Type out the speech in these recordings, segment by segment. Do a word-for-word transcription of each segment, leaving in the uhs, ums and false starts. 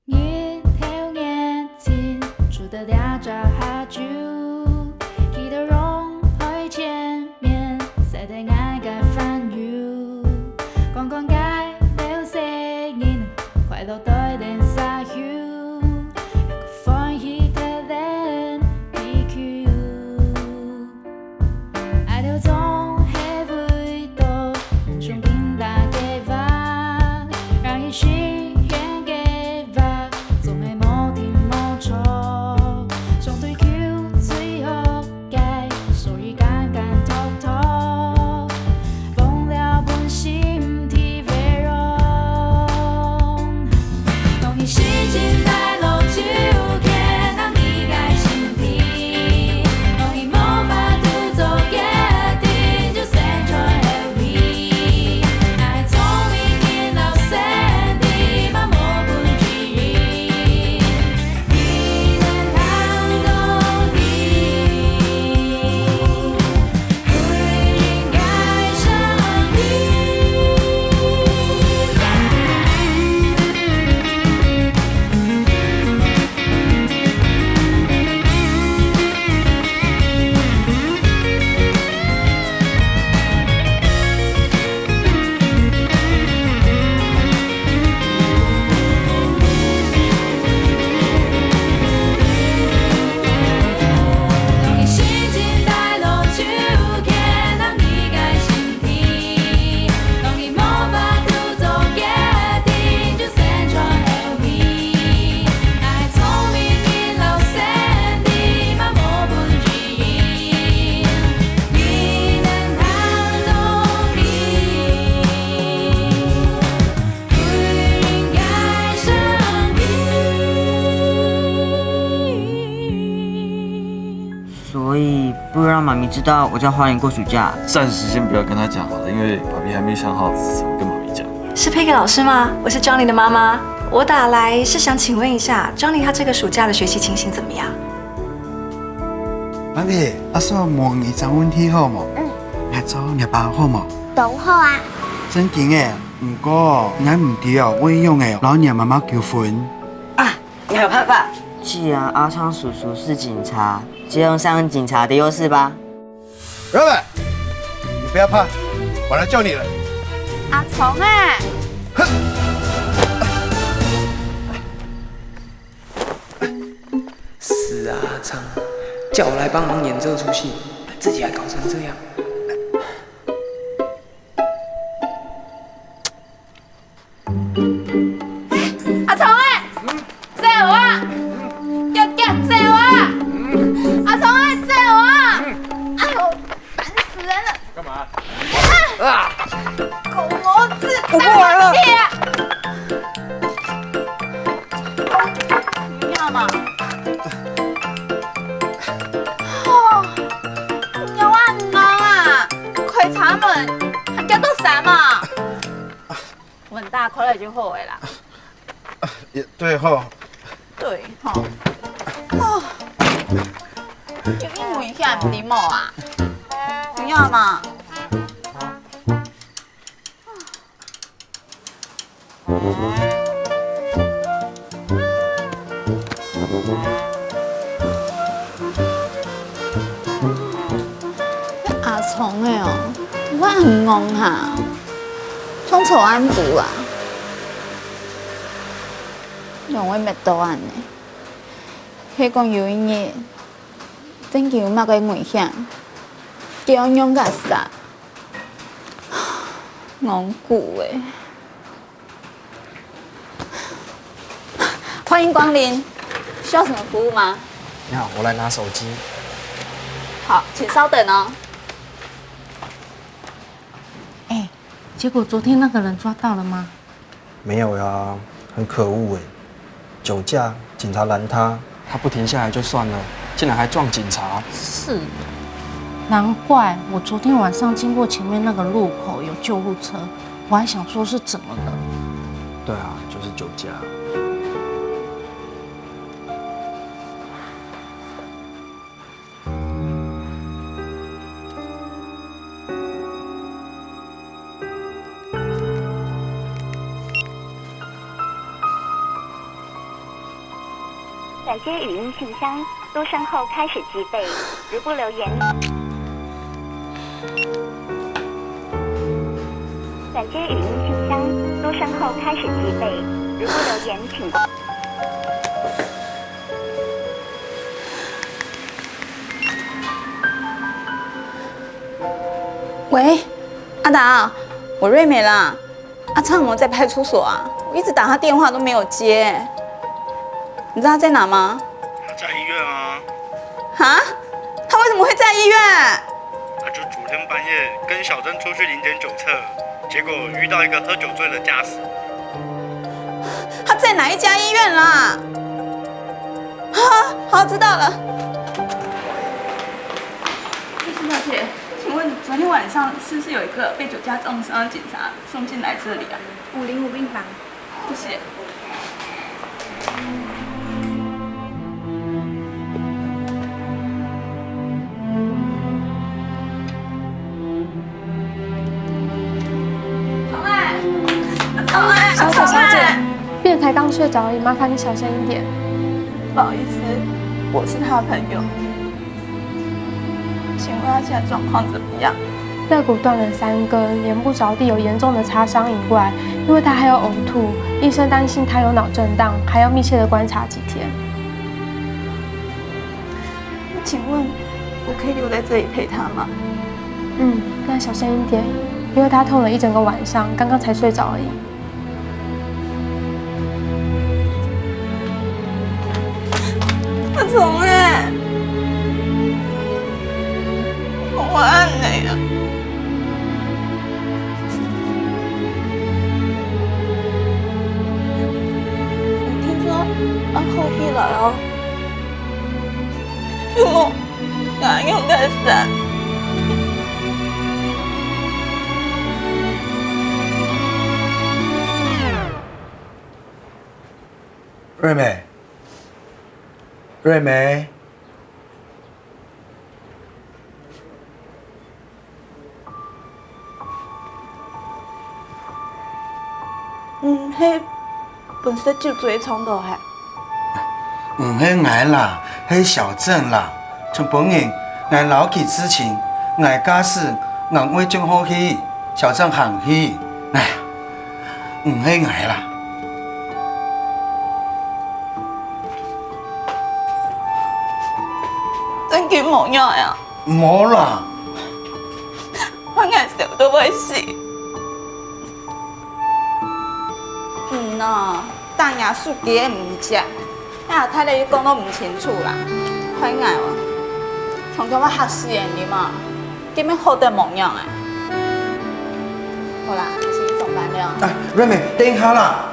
日頭熱情，出得了這下就，企到陽台前面，曬得𠊎个煩憂。看看該兜細人，快樂對等社區，歡喜得人地球。 愛到總係會到，夢想緊打計畫，讓佢實現計畫，總係無停無錯。想追求最好个，所以簡簡單單，忘了本心地為榮。 所以不让妈咪知道我在花莲过暑假。暂时先不要跟她讲好了，因为爸比还没想好怎么跟妈咪讲。是Peggy老师吗？我是Johnny的妈妈。我打来是想请问一下，Johnny 他这个暑假的学习情形怎么样？爸比，阿叔问你一个问题好无？嗯。阿叔，你爸好无？都好啊。真紧诶，毋过，你毋知哦，我一样诶，老娘妈妈求婚。啊，你有办法？既然阿昌叔叔是警察，就用上警察的优势吧。Robert，你不要怕，我来救你了。阿聪哎，死啊，阿昌，叫我来帮忙演这出戏，自己还搞成这样。 阿聪哎，走啊！遽遽走啊！阿聪哎，走啊！哎呦，烦死人了！干嘛？啊！狗毛子，我不玩了。你要吗？哦，你要啊，你要啊！开车门，还叫做啥嘛？ 门打开来就好个啦。也对吼。对吼。哦，有因为遐毋知无啊？有影嘛？阿聪个哦，我恁戇哈，創造恁久啊，仰會搣到恁呢？係講有一日，真經有麼个危險，佢愛仰結煞？戇久个。 欢迎光临，需要什么服务吗？你好，我来拿手机。好，请稍等哦。哎，结果昨天那个人抓到了吗？没有呀，很可恶哎！酒驾，警察拦他，他不停下来就算了，竟然还撞警察。是，难怪我昨天晚上经过前面那个路口有救护车，我还想说是怎么了。对啊，就是酒驾。转接语音信箱，嘟声后开始计费。如不留言，转接语音信箱，嘟声后开始计费。如不留言，请关。喂，阿达，我瑞美啦。阿昌有没有在派出所啊？我一直打他电话都没有接。你知道他在哪吗？他在医院啊。哈？他为什么会在医院？他就昨天半夜跟小郑出去零点九测，结果遇到一个喝酒醉的驾驶。他在哪一家医院啦？啊，好，知道了。护士小姐，请问昨天晚上是不是有一个被酒驾撞伤的警察送进来这里啊？五零五病房。谢谢。小姐，小姐，病人才刚睡着而已，麻烦你小声一点。不好意思，我是他的朋友。请问他现在状况怎么样？肋骨断了三根，脸部着地有严重的擦伤以外，因为他还有呕吐，医生担心他有脑震荡，还要密切的观察几天。请问我可以留在这里陪他吗？嗯，那小声一点，因为他痛了一整个晚上，刚刚才睡着而已。阿聪欸，我按呢啊。你聽說愛好起來哦。 有無？𠊎用得散。瑞美，瑞美。 你係分食酒醉撞著係？毋係𠊎啦，係小鄭啦。全部人，𠊎摎佢之前，𠊎駕駛，𠊎會轉好去，小鄭行去。唉，毋係𠊎啦。真經無仰仔啊？ 無啦。害𠊎愁到會死。嗯喏，打若手機个毋接，啊，大家又講到毋清楚啦，害𠊎哦，常常會嚇死人个嘛，今日好得無仰仔。好啦，𠊎先去上班了。哎，瑞美，等一下啦。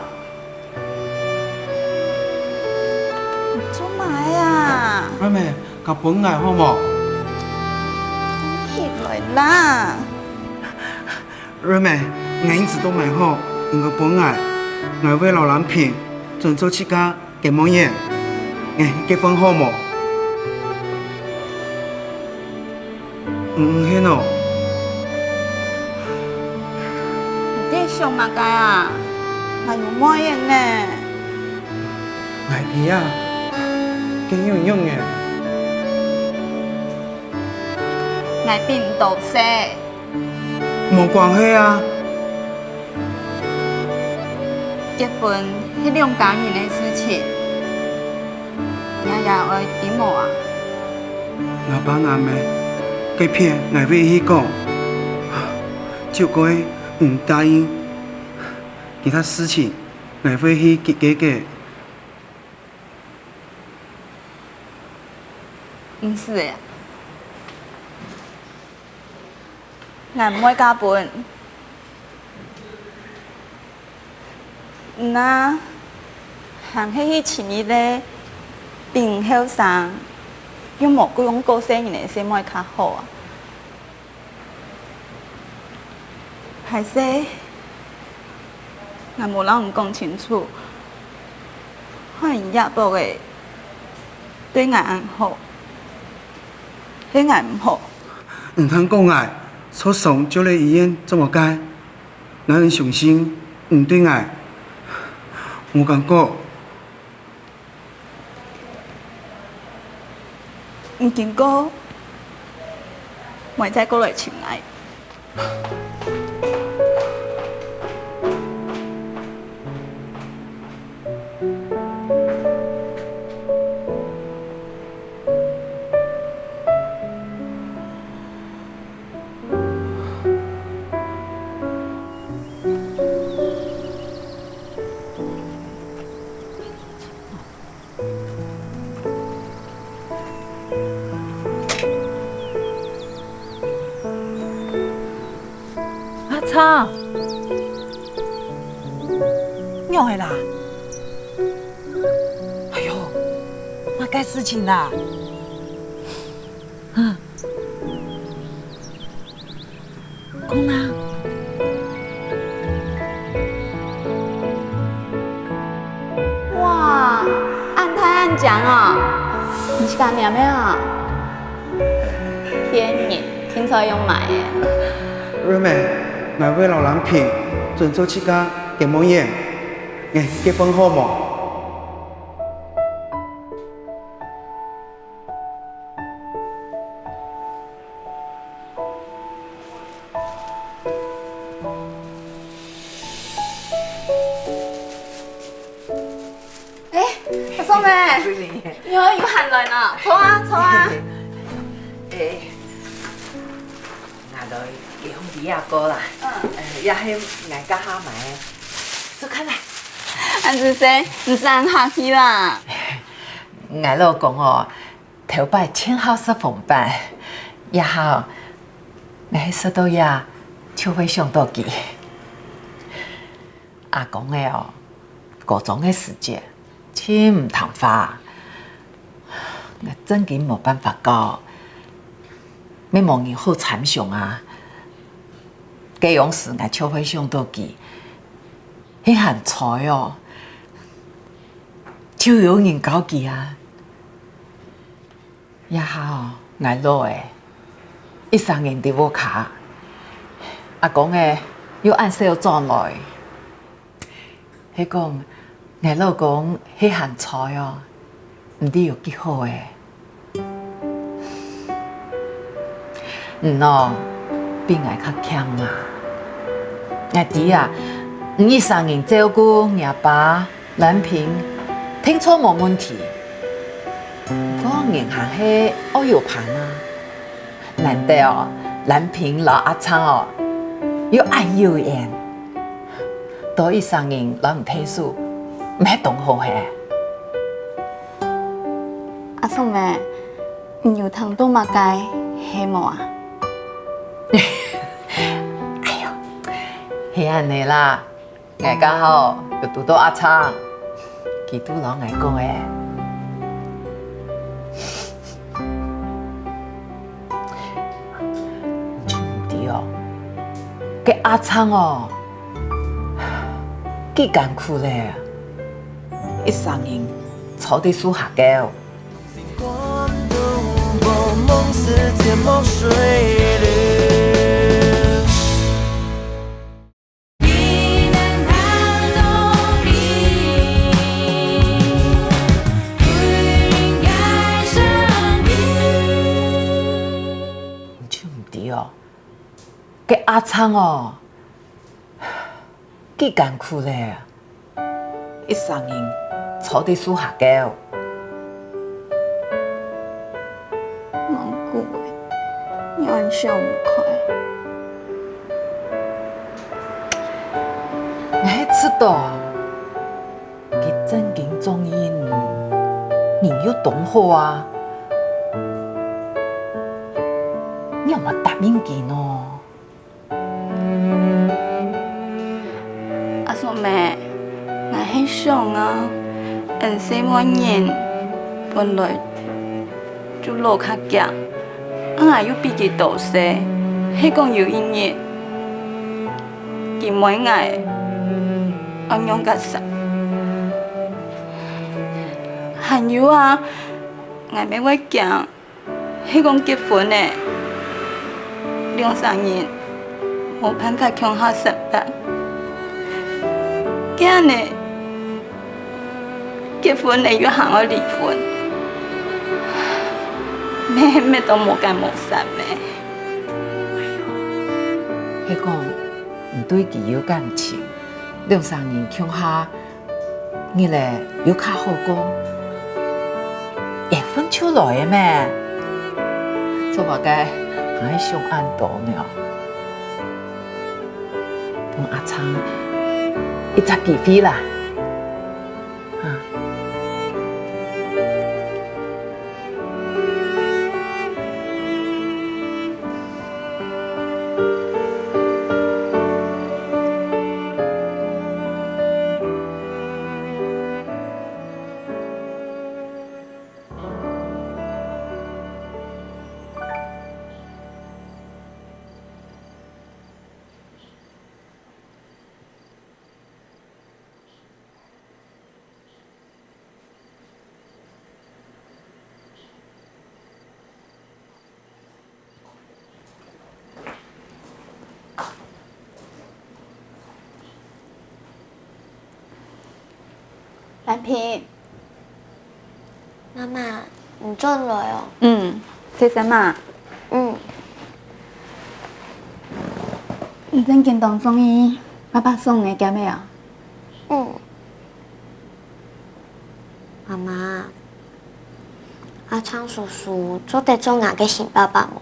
你做麼个啊？瑞美，較分𠊎好無？起來啦！瑞美，𠊎一直都無好，你較分𠊎，𠊎會摎藍萍轉做自家个模樣，𠊎結婚好無？ 毋，毋係哦。你在想麼个啊？𠊎有妹仔呢。𠊎知啊，該又仰仔？𠊎比你大細。無關係啊。結婚係兩家人个事情。 你也愛知無啊？吾爸吾姆該片𠊎會去講，就該毋答應，其他事情𠊎會去解決个。毋使个。 𠊎毋會嫁分你啊，還係去尋一個比你後生，又無恁樣過世人个細妹較好啊。歹勢，𠊎無摎你講清楚，害你這駁仔對𠊎恁好，係𠊎毋好。 你聽講𠊎受傷就來醫院做麼个？𠊎恁傷心，你對𠊎無感覺。你經過，莫再過來尋𠊎。 阿昌，仰仔啦？哎喲，麼个事情啦？啊， 講啊！哇，恁大恁靚哦！你自家拈个啊？騙人，定著用買个。瑞美，𠊎會摎蘭萍準做自家个媒人，𠊎結婚好無？ 哎，阿松仔，你又閒來呢？坐啊，坐啊。哎，𠊎來幾項禮物過啦。嗯。呃，也係𠊎家下買个。試看啊。恁仔細，你真客氣啦。𠊎老公哦， 頭擺盡好食紅粄，這下哦，𠊎係食到這就會想到佢。阿公仔哦，高中个時節，盡毋聽話，𠊎正經無辦法教，乜無人好參詳啊。該央時𠊎就會想到佢，係還在哦，就有人教佢啊。 這下哦，𠊎老了，一儕人在屋下。阿公仔又恁少轉來。係講，𠊎老公係還在哦，毋知有幾好了。你哦，比𠊎較慶啊！𠊎知啊，你一儕人照顧若爸、蘭萍，定著無問題。 毋過人還係愛有伴啊！難得哦，蘭萍摎阿昌哦，又恁有緣，多一儕人摎你𢯭手，毋係當好係？阿松仔，你有聽著麼个係無啊？哎喲，係恁仔啦， 𠊎剛好有堵著阿昌，佢都摎𠊎講个。你就毋知哦，該阿昌哦，幾艱苦咧，一儕人坐在樹下噭。 你就毋知哦，該阿昌哦，幾艱苦咧，一儕人坐在樹下噭。難過欸，你恁想毋開。𠊎係知著啊， 佢正經中意你，人又當好啊，你仰無答應佢呢？阿松仔，𠊎係想啊，𫣆細妹人本來 就老較遽，啊𠊎又比佢多歲，係講有一日，佢問𠊎愛仰結煞。還有啊，𠊎乜會驚，係講結婚了，兩儕人 無辦法共下生活。該恁仔，結婚了又還愛離婚，毋乜都無干無事咩？係講你對佢有感情，兩儕人共下，日仔又較好過，緣分就來了咩？做麼个還愛想恁多呢？分阿昌一隻機會啦！啊！蘭萍。媽媽，你轉來哦。嗯，細聲嘛。嗯。你正經當中意爸爸送你个匾仔啊？嗯。媽媽，阿昌叔叔做得做𠊎个新爸爸無？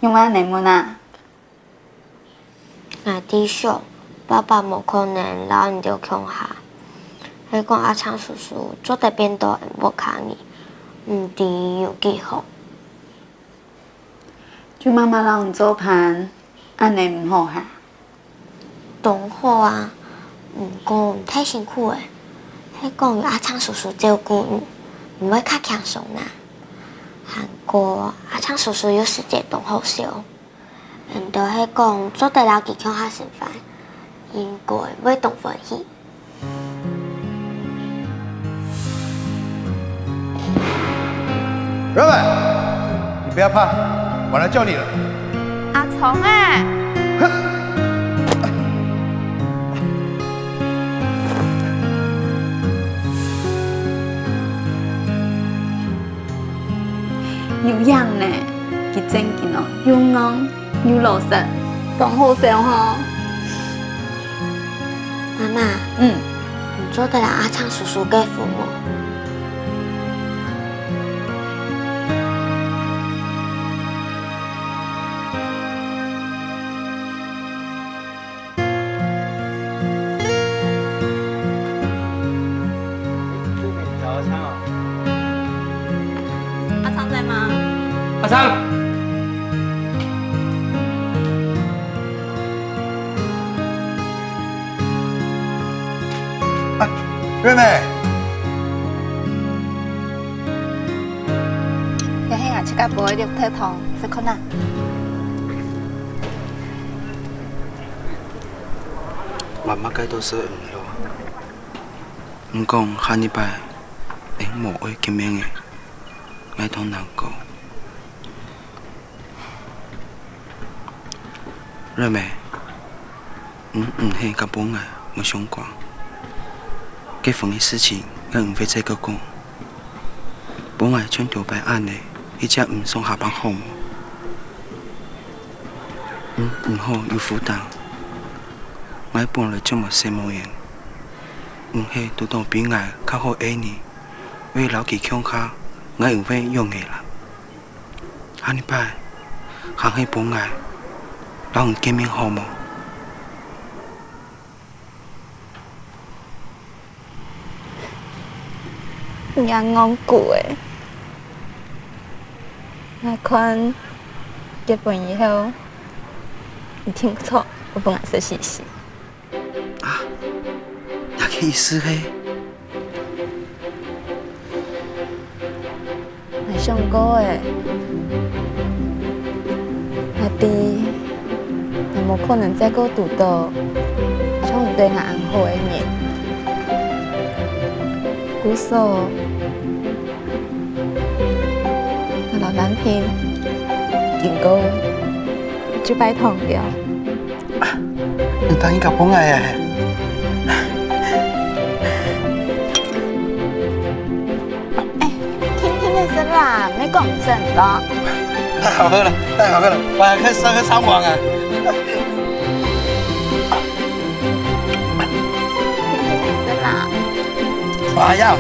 仰會恁呢問啊？ 𠊎知想，爸爸無可能摎你兜共下。係講阿昌叔叔做得變到𠊎屋下人，毋知有幾好。就媽媽摎你做伴，恁呢毋好哈？當好啊，毋過你太辛苦了。係講有阿昌叔叔照顧你，你會較輕鬆啦。還過阿昌叔叔有時節當好笑。 你兜係講做得摎佢共下食飯，應該會當歡喜。瑞美，你不要怕，我來救你了。阿聰欸！哼！ 有影呢，佢正經哦，又戇又老實，當好笑吼。媽媽，嗯。你做得摎阿昌叔叔結婚無？ 阿昌在嗎？阿昌！啊，瑞美！這係𠊎自家煲个綠豆湯，食看啊。 媽媽該都食毋落。你講下禮拜，𠊎無愛見面个，𠊎當難過。瑞美，你毋係甲本來無想講，結婚个事情，𠊎毋會再過講。 本來像頭擺恁呢，一直毋上下班好無？嗯，毋好有負擔。𠊎本來就無細妹仔，毋係堵到比𠊎較好个人，會摎佢共下，𠊎毋會用个啦。下禮拜，還係本來，摎你見面好無？ 你恁戇牯欸！𠊎看結婚以後，你定著會分𠊎食死死。啊，若个意思係？ 𠊎想過欸，𠊎知，𠊎無可能再過堵到像你對𠊎恁好个人。故所，𠊎摎蘭萍經過就拜堂了。 你答應嫁分𠊎欸？欸，講真个。太好喝了，太好喝了，我還可以吃個餐網啊！我要。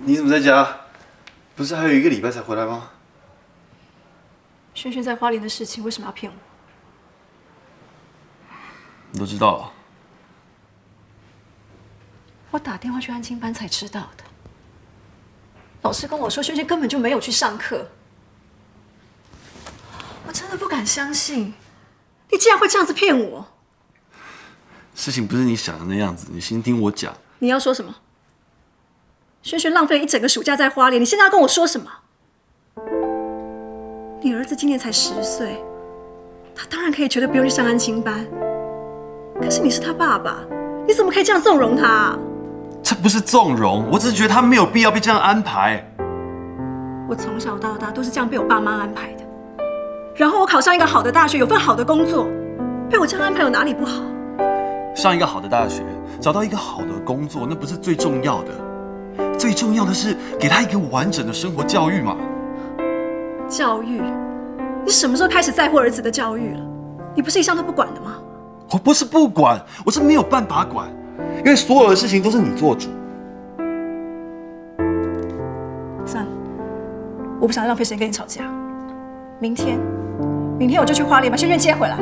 你怎么在家？不是还有一个礼拜才回来吗？萱萱在花莲的事情为什么要骗我？你都知道了？我打电话去安亲班才知道的。老师跟我说，萱萱根本就没有去上课。我真的不敢相信，你竟然会这样子骗我！事情不是你想的那样子，你先听我讲。你要说什么？萱萱浪费了一整个暑假在花莲，你现在要跟我说什么？你儿子今年才十岁，他当然可以绝对不用去上安亲班。可是你是他爸爸，你怎么可以这样纵容他？这不是纵容，我只是觉得他没有必要被这样安排。我从小到大都是这样被我爸妈安排的。然后我考上一个好的大学，有份好的工作，被我这样安排有哪里不好？上一个好的大学，找到一个好的工作，那不是最重要的。最重要的是给他一个完整的生活教育嘛。教育？你什么时候开始在乎儿子的教育了？你不是一向都不管的吗？我不是不管，我是没有办法管，因为所有的事情都是你做主。算了，我不想浪费时间跟你吵架。明天，明天我就去花莲把萱萱接回来。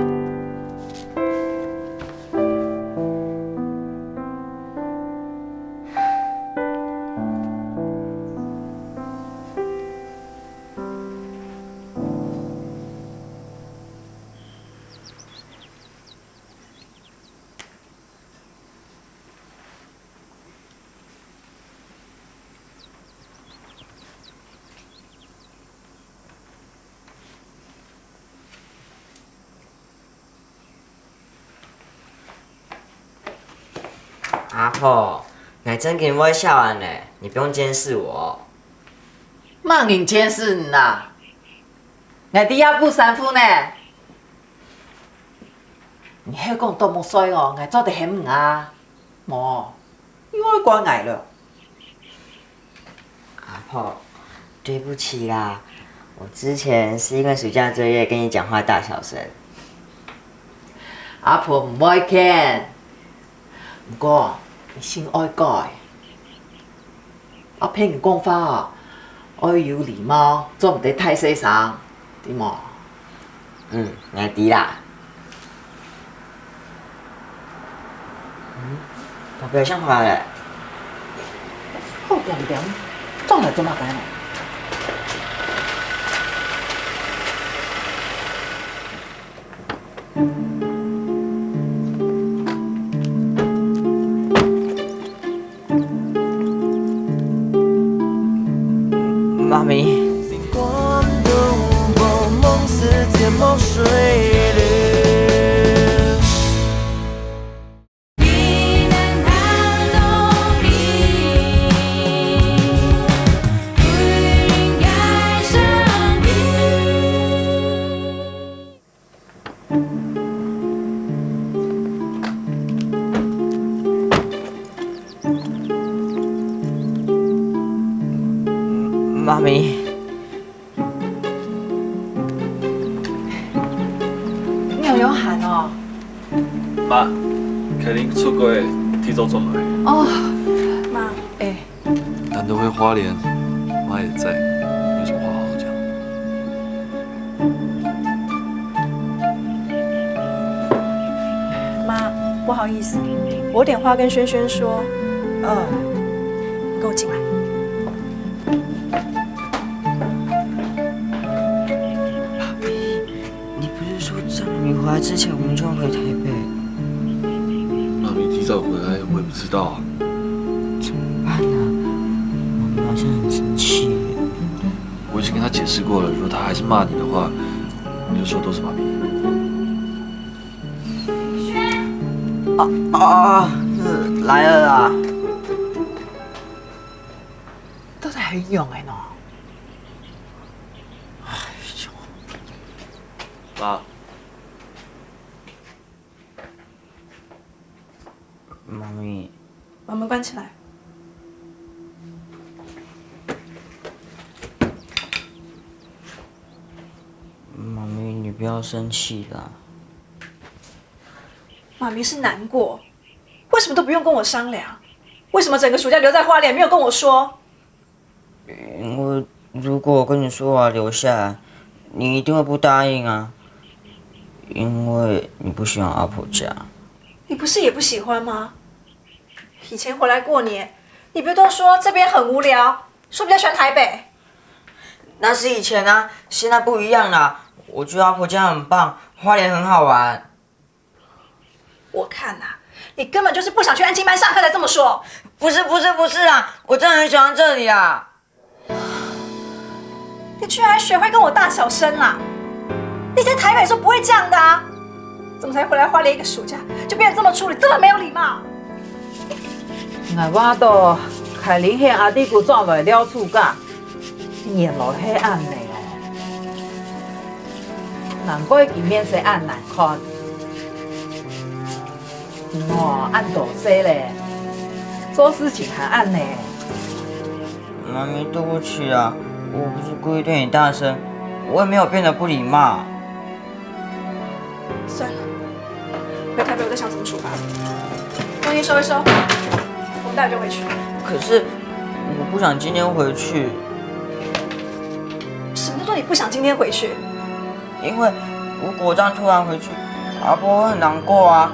阿婆，𠊎正經會笑恁仔，你不用監視我。麼人監視你啊？𠊎在這補衫褲呢。你係講啄目睡哦，𠊎做得喊你啊？無，你愛怪𠊎了。 阿婆，對不起啦，我之前是因為暑假作業跟你講話大小聲。阿婆毋會譴，毋過你性愛改。啊，別人講話啊，愛有禮貌，做毋得大細聲，對無？ 嗯，𠊎知啦。嗯，爸爸想回來了。好恬恬，轉來做麼个呢？ 媽咪。媽咪。你有流汗哦？媽，你你出國，提早轉來。哦，媽，哎，難得回花蓮，媽也在，有什麼話好好講。媽，不好意思，我有點話跟軒軒說。嗯，你跟我進來。你不是說在你回來之前我們就要回台北？媽咪提早回來，我也不知道啊。怎麼辦啊？媽咪好像很生氣耶。我已經跟她解釋過了，如果她還是罵你的話，你就說都是媽咪。啊啊，是，來了啦！到底係仰仔呢？哎喲，媽，媽咪，把門關起來。媽咪，你不要生氣啦。媽咪是難過，為什麼都不用跟我商量？為什麼整個暑假留在花蓮沒有跟我說？因為如果我跟你說我要留下來，你一定會不答應啊，因為你不喜歡阿婆家。你不是也不喜歡嗎？以前回來過年，你不是都說這邊很無聊，說比較喜歡台北？那是以前啊，現在不一樣啦。我覺得阿婆家很棒，花蓮很好玩。我看啊，你根本就是不想去安親班上課才這麼說。不是不是不是啊，我真的很喜歡這裡啊。你居然還學會跟我大小聲啦！你在台北的時候不會這樣的啊，怎麼才回來花蓮一個暑假就變得這麼粗魯，這麼沒有禮貌？𠊎話到，凱琳喊阿弟牯轉來尞暑假，原來係恁呢哦。難怪佢面色恁難看。哦，恁大歲咧，做事情還恁呢。 媽咪，對不起啊，我不是故意對你大聲，我也沒有變得不禮貌。算了，回台北我再想怎麼處罰你。東西收一收，我們待會就回去。可是我不想今天回去。什麼叫做你不想今天回去？因為如果這樣突然回去，阿婆會很難過啊。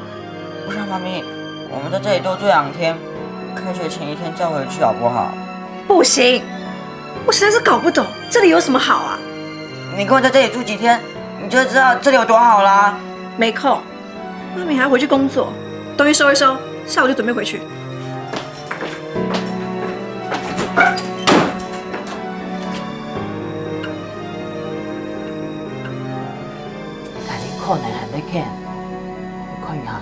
不然，媽咪，我們在這裡多住兩天，開學前一天再回去好不好？不行，我實在是搞不懂這裡有什麼好啊。你跟我在這裡住幾天，你就會知道這裡有多好啦。沒空，媽咪還要回去工作，東西收一收，下午就準備回去。 但是可能還會欠，你看一下。呀。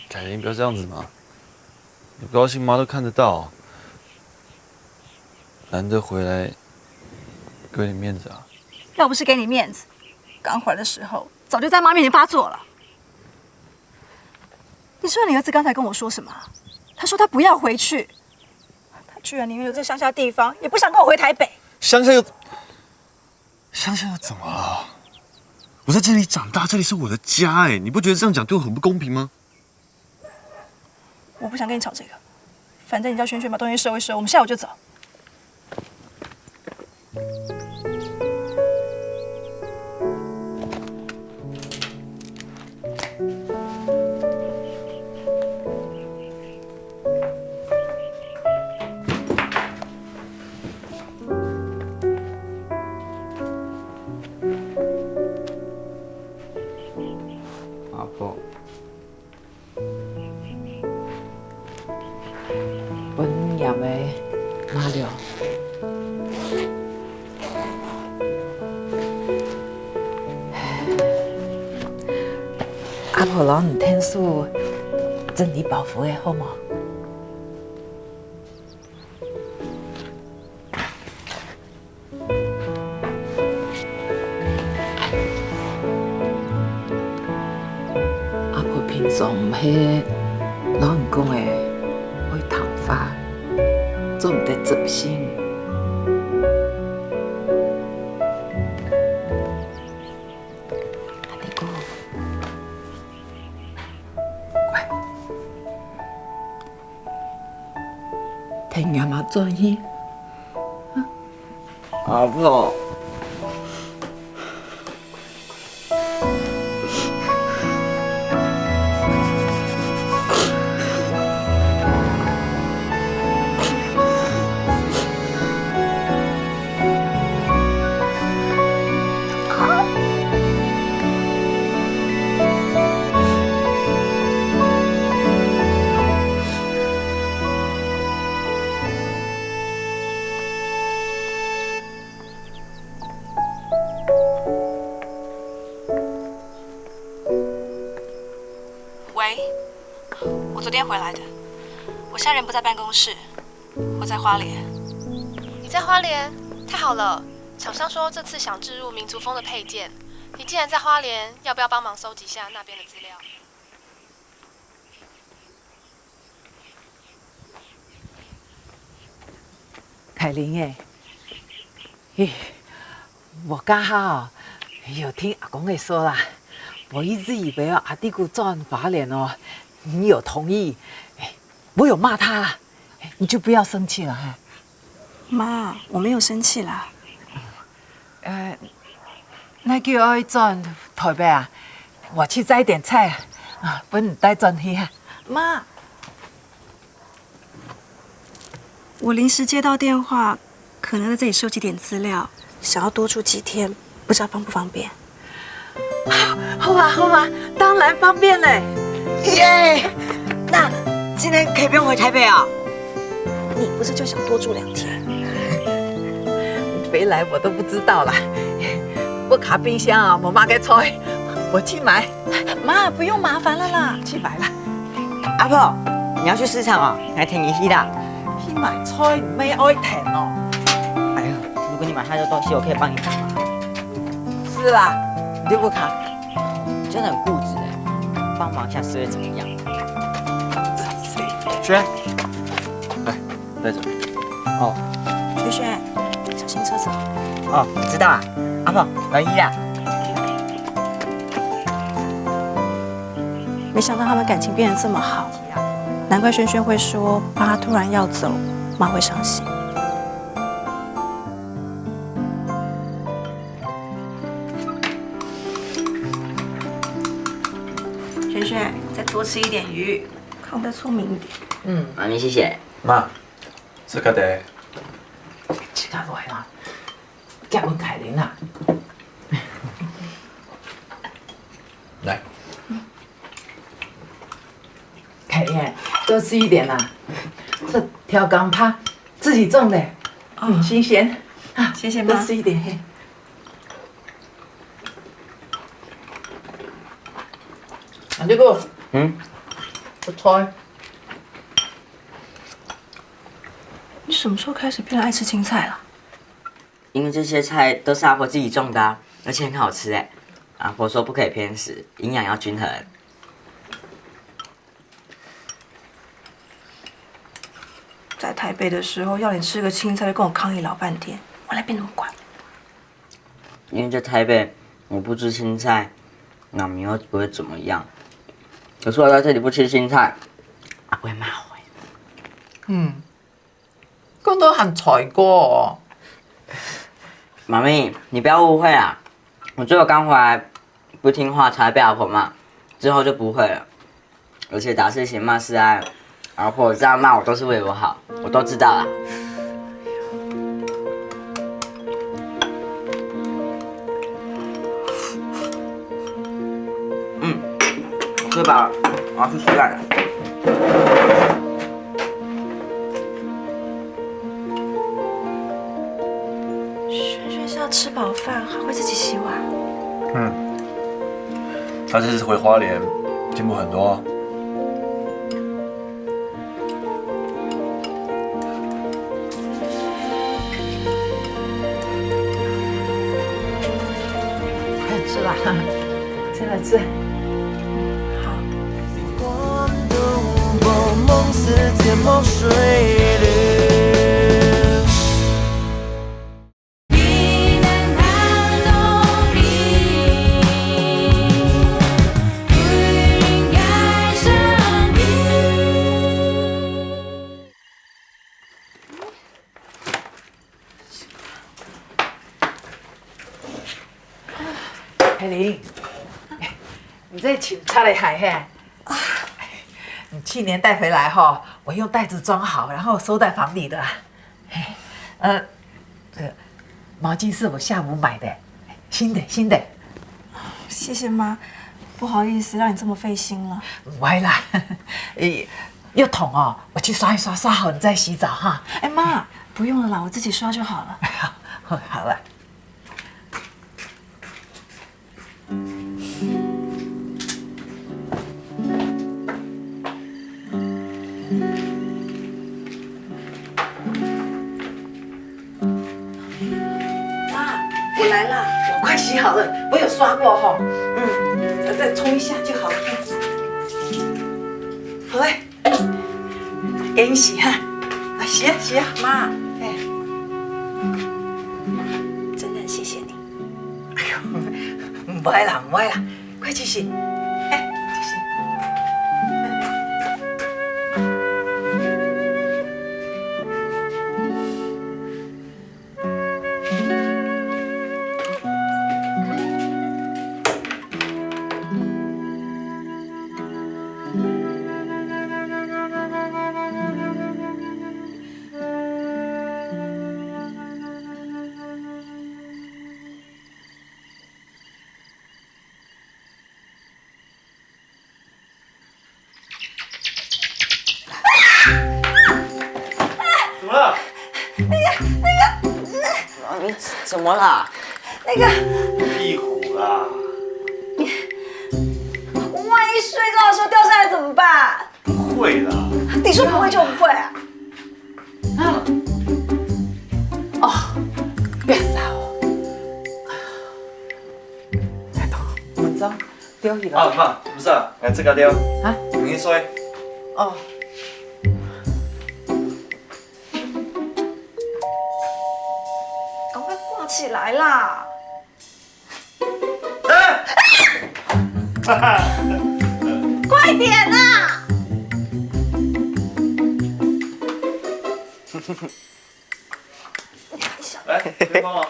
凯琳，不要這樣子嘛，你不高興，媽都看得到。難得回來，給你面子啊。要不是給你面子，剛回來的時候早就在媽面前發作了。你知道你兒子剛才跟我說什麼？他說他不要回去，他居然寧願留在鄉下地方，也不想跟我回台北。鄉下又，鄉下又怎麼了？我在這裡長大，這裡是我的家哎，你不覺得這樣講對我很不公平嗎？我不想跟你吵這個，反正你叫軒軒把東西收一收，我們下午就走。 阿婆。 分你飲个馬尿。阿婆摎你𢯭手整理包袱个好無？總毋係老人講个愛聽話，做毋得執行。阿弟哥，乖，聽阿媽轉去。阿婆。 喂，我昨天回来的，我现在人不在办公室，我在花莲。你在花莲？太好了！厂商说这次想置入民族风的配件，你既然在花莲，要不要帮忙收集一下那边的资料？ 凱琳欸，嘿，我這下哦，有聽阿公个說啦，我一直以為哦，阿弟牯轉花蓮哦，你有同意，哎，我有罵他啦，你就不要生氣了哈。媽，我沒有生氣啦。 呃，你就愛轉台北啊？我去載點菜啊，分你帶轉去啊。媽，我臨時接到電話，可能在這裡收集點資料，想要多住幾天，不知道方不方便？好啊，好啊，當然方便嘞。耶！那今天可以不用回台北啊？ 你不是就想多住兩天？飛來我都不知道啦。屋下冰箱啊，無麼个菜，我去買。媽，不用麻煩了啦。去買啦。阿婆，你要去市場哦，來，𢯭你去啦。去買菜，毋係愛𢯭哦。哎呦，如果你買太多東西，我可以幫你拿嗎？是啦，你就不看。你真的很固执哎，幫忙一下是會怎麼樣？ 軒，來，帶走。哦，軒軒，小心車子。哦，知道啊。阿婆，來一下。沒想到他們感情變得這麼好，難怪軒軒會說爸突然要走，媽會傷心。 軒軒，再多吃一點魚，看我再聰明一點。嗯，媽咪，謝謝。媽，這個得。自家來啦，結婚開始啦。來。凱琳，多吃一點啦，這調羹扒，自己種的，嗯，新鮮啊，謝謝媽。多吃一點嘿。 啊，這個，嗯，這菜。你什麼時候開始變得愛吃青菜了？因為這些菜都是阿婆自己種的啊，而且很好吃欸。阿婆說不可以偏食，營養要均衡。在台北的時候，要你吃個青菜，就跟我抗議老半天，我哪變那麼乖。 因為在台北，我不吃青菜，媽咪又不會怎麼樣。可是我在這裡不吃青菜，阿婆會罵我欸。嗯，講到還菜過哦。媽咪，你不要誤會啊，我只有剛回來不聽話才被阿婆罵，之後就不會了。 而且打是情罵是愛，阿婆這樣罵我都是為我好，我都知道啦。嗯，我吃飽了，我要去吃飯了。 軒軒是要吃飽飯，還會自己洗碗。嗯，他這次回花蓮進步很多哦。快吃啦，先來吃。好。似天墨水流。佩玲，你在尋擦个鞋嘿？你去年帶回來吼，我用袋子裝好，然後收在房裡的啦。嘿，呃，這個毛巾是我下午買的，新的，新的。謝謝媽，不好意思讓你這麼費心了。不會啦，誒，浴桶哦，我去刷一刷，刷好你再洗澡哈。哎，媽，不用了啦，我自己刷就好了。好了。 媽，我來了。我快洗好了，我有刷過吼。嗯，再沖一下就好了。好嘞，給你洗哈。啊，洗啊，洗啊。媽，哎，真的很謝謝你。哎喲，毋會啦，毋會啦，快去洗。哎，去洗。怎么了？那个，那个，啊，你怎么了？那个，壁虎啦。万一睡觉的时候掉下来怎么办？不会啦。你说不会就不会啊？啊？哦，别吓我。来，等我，我们这样丢起来。啊，妈，是不是啊？来，这个丢。啊？你说。哦。 赶快挂起来啦！快点啊！来，这边帮忙。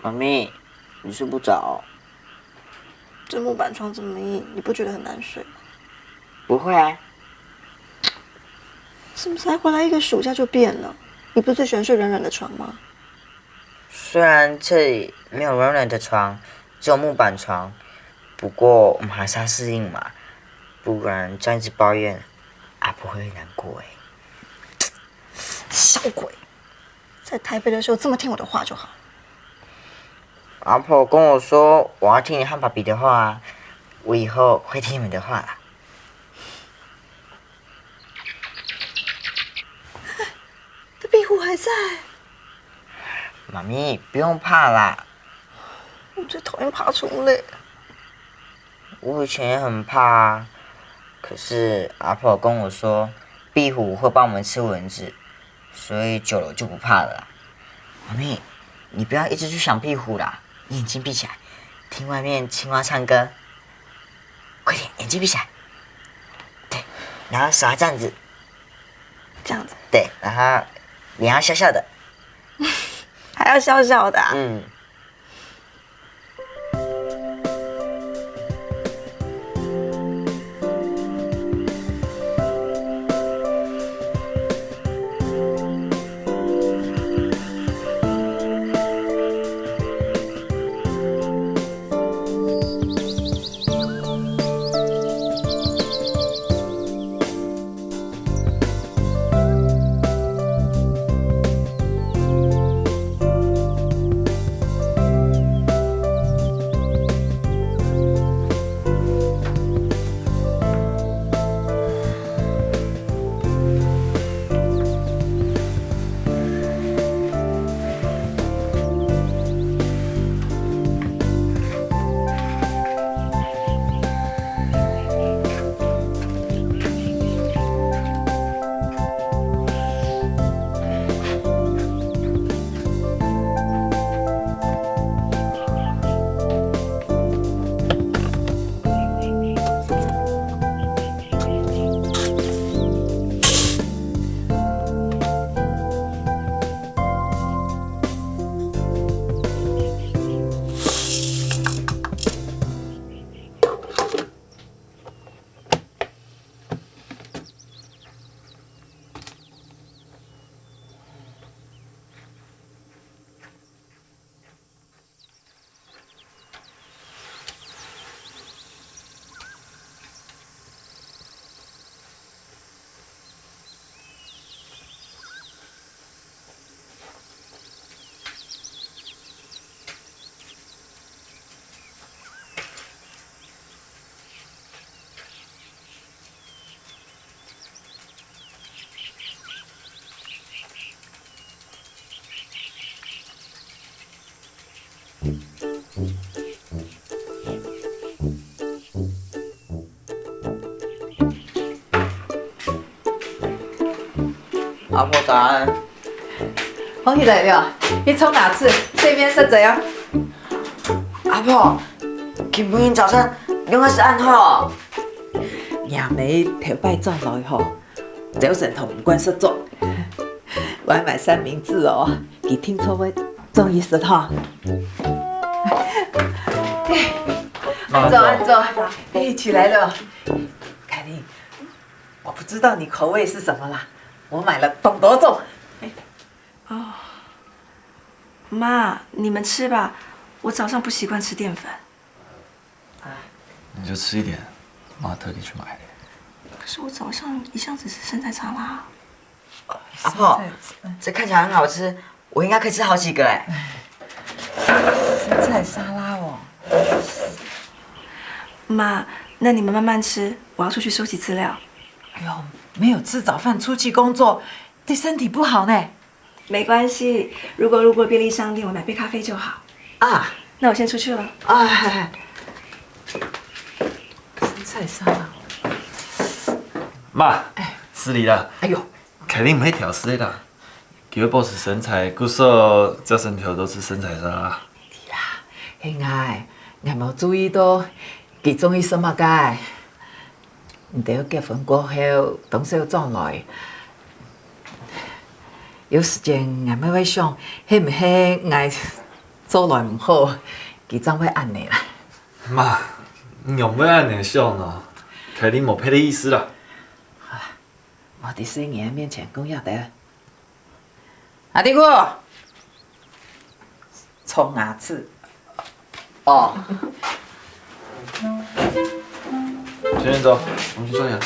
妈咪，你睡不着？这木板床这么硬，你不觉得很难睡吗？不会啊。是不是才回来一个暑假就变了？你不是最喜欢睡软软的床吗？虽然这里没有软软的床，只有木板床，不过我们还是要适应嘛，不然这样一直抱怨，阿婆会难过哎。小鬼，在台北的时候这么听我的话就好。阿婆跟我说，我要听你和爸比的话啊，我以后会听你们的话啦。这壁虎还在。妈咪，不用怕啦。我最讨厌爬虫类。我以前也很怕啊，可是阿婆跟我说，壁虎会帮我们吃蚊子，所以久了就不怕了啦。妈咪，你不要一直去想壁虎啦，你眼睛闭起来，听外面青蛙唱歌。快点，眼睛闭起来。对，然后手要这样子。这样子。对，然后脸要笑笑的。还要笑笑的啊？嗯。阿婆早安。好起來了，去沖牙齒，順便食仔哦。阿婆，今晡日早餐仰會食恁好？若姆頭擺轉來吼，朝晨同毋慣食粥，𠊎買三明治哦，佢定著會中意食吼。坐，坐，哎，起來了。凱琳，我不知道你口味是什麼啦，我買了當多種。哦，妈，你们吃吧，我早上不习惯吃淀粉。你就吃一点，妈特地去买的。可是我早上一向只吃生菜沙拉。阿婆，这看起来很好吃，我应该可以吃好几个哎。生菜沙拉哦。妈，那你们慢慢吃，我要出去收集资料。哎呦，没有吃早饭出去工作，对身体不好呢。没关系，如果路过便利商店，我买杯咖啡就好。啊，那我先出去了。啊，生菜沙拉。妈，失礼啦。哎呦，凯琳毋係挑食个啦，佢會保持身材，故所朝晨頭都吃生菜沙拉。係啦，係𠊎，𠊎無注意到佢中意食麼个。你兜結婚過後，當少轉來，有時間𠊎乜會想，係毋係𠊎做來毋好，佢正會恁呢啦。媽，你仰會恁呢想呢？凱琳無別个意思啦。莫在細人面前講這兜。阿弟牯，沖牙齒。哦。先生走，我们去刷牙。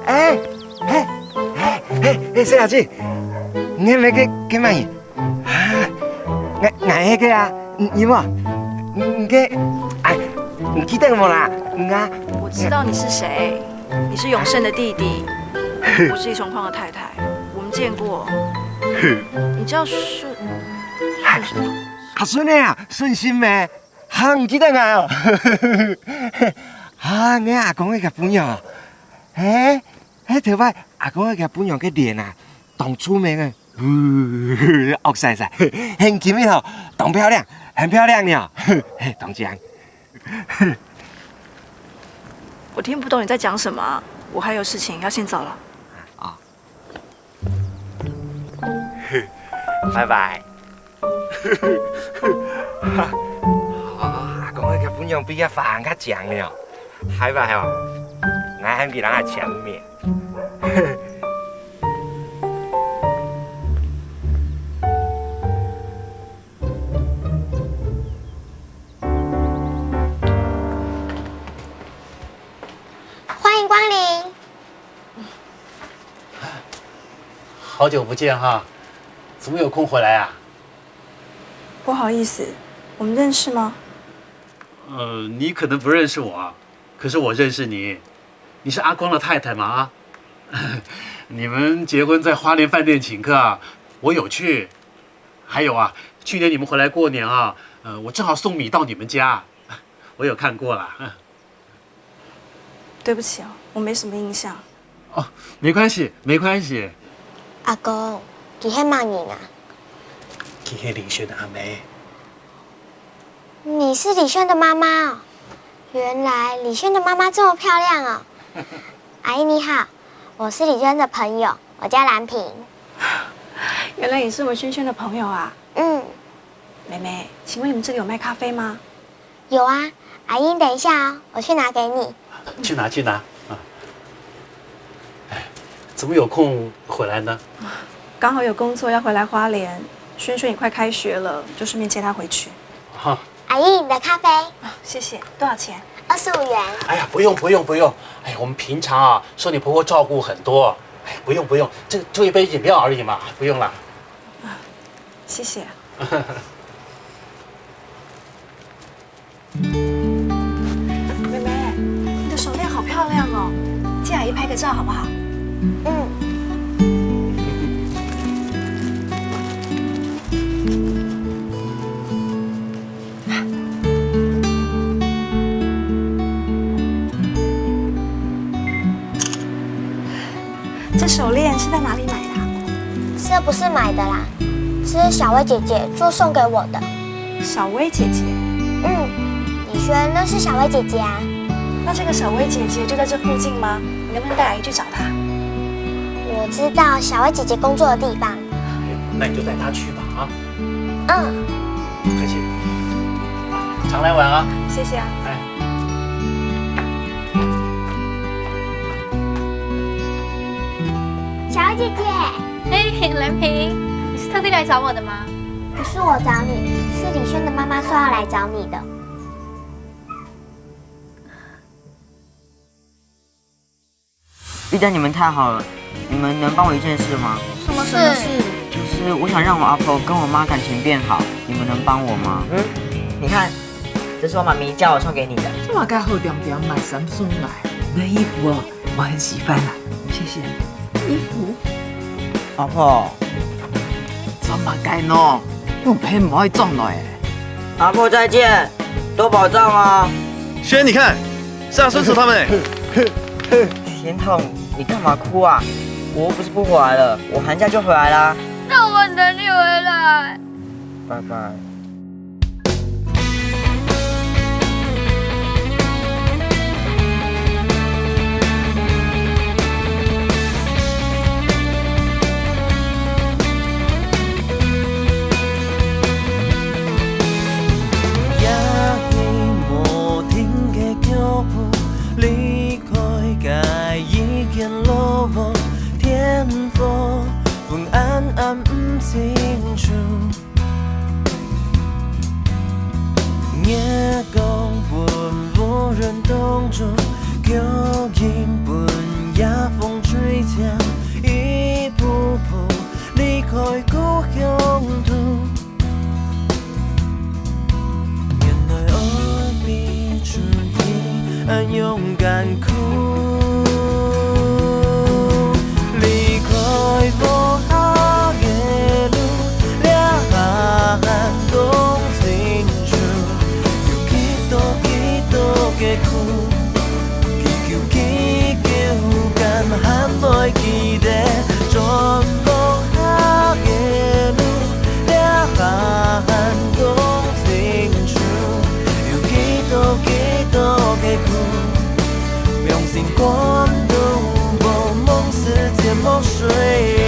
哎，嘿，嘿，嘿，嘿，細阿姊，你係毋係該該麼人？啊，𠊎𠊎係該啊，你你無？你該，哎，你記得無啦？你啊，我知道你是谁，你是永勝的弟弟，我是李崇匡的太太，我们见过。你叫顺，阿順个啊，順心咩？ 哈，你記得𠊎哦？哈，你阿公个餔娘哦？嘿，嘿，頭擺阿公个餔娘个臉啊，當出名个，惡豺豺，現今个吼，當漂亮，很漂亮呢哦，嘿，當靚。我听不懂你在讲什么啊，我还有事情要先走了。拜拜。啊，講个餔娘比个飯較靚呢，拜拜哦，𠊎還比人較強面。欢迎光临。好久不见哈，怎么有空回来啊？不好意思，我们认识吗？呃，你可能不认识我啊，可是我认识你。你是阿光的太太吗？啊，你们结婚在花莲饭店请客啊？我有去。还有啊，去年你们回来过年啊，呃，我正好送米到你们家，我有看过啦。对不起哦，我没什么印象。哦，没关系，没关系。阿公，佢係麼人啊？佢係李軒阿妹。你是李軒的媽媽哦？原來李軒的媽媽這麼漂亮哦！阿姨你好，我是李軒的朋友，我叫蘭萍。原来你是我们軒軒的朋友啊？嗯，妹妹，请问你们这里有卖咖啡吗？有啊，阿英，等一下哦，我去拿给你。去拿去拿啊！哎，怎么有空回来呢？刚好有工作要回来花莲，轩轩也快开学了，就顺便接他回去。哈，阿英，你的咖啡。谢谢，多少钱？二十五元。哎呀，不用不用不用，哎，我们平常啊受你婆婆照顾很多，哎，不用不用，这就一杯饮料而已嘛，不用了。谢谢。妹妹，你的手链好漂亮哦，借阿姨拍个照好不好？嗯。这手链是在哪里买的啊？这不是买的啦，是小薇姐姐做送给我的。小薇姐姐？嗯，李轩认识小薇姐姐啊？那这个小薇姐姐就在这附近吗？你能不能带阿姨去找她？我知道小薇姐姐工作的地方。那你就带她去吧，啊。嗯。开心。常来玩啊。谢谢啊。哎。 小姐姐。嘿，兰萍，你是特地来找我的吗？不是我找你，是李轩的妈妈说要来找你的。遇到你们太好了，你们能帮我一件事吗？什么事？就是我想让我阿婆跟我妈感情变好，你们能帮我吗？嗯，你看，这是我妈咪叫我送给你的。做麼个好恬恬買衫送來？你的衣服哦，我很喜歡啊，謝謝。衣服？阿婆，做麼个喏？用騙無愛撞來。阿婆再见，多保重哦。轩，你看，是阿孙子他们欸。天痛，你干嘛哭啊？我又不是不回来了，我寒假就回来啦。那我等你回来。拜拜。 也係無停个腳步，離開該一間老屋，天光昏暗暗毋清楚。月光分烏雲擋住，腳印分夜風吹焦，一步步離開故鄉土。 原來愛比出去恁勇敢苦。離開無效个路，這下還講清楚，有幾多幾多个苦，幾久幾久敢還會記得，轉無效个路。 這下還講清楚，有幾多幾多个苦，用心感動，無望時節目水。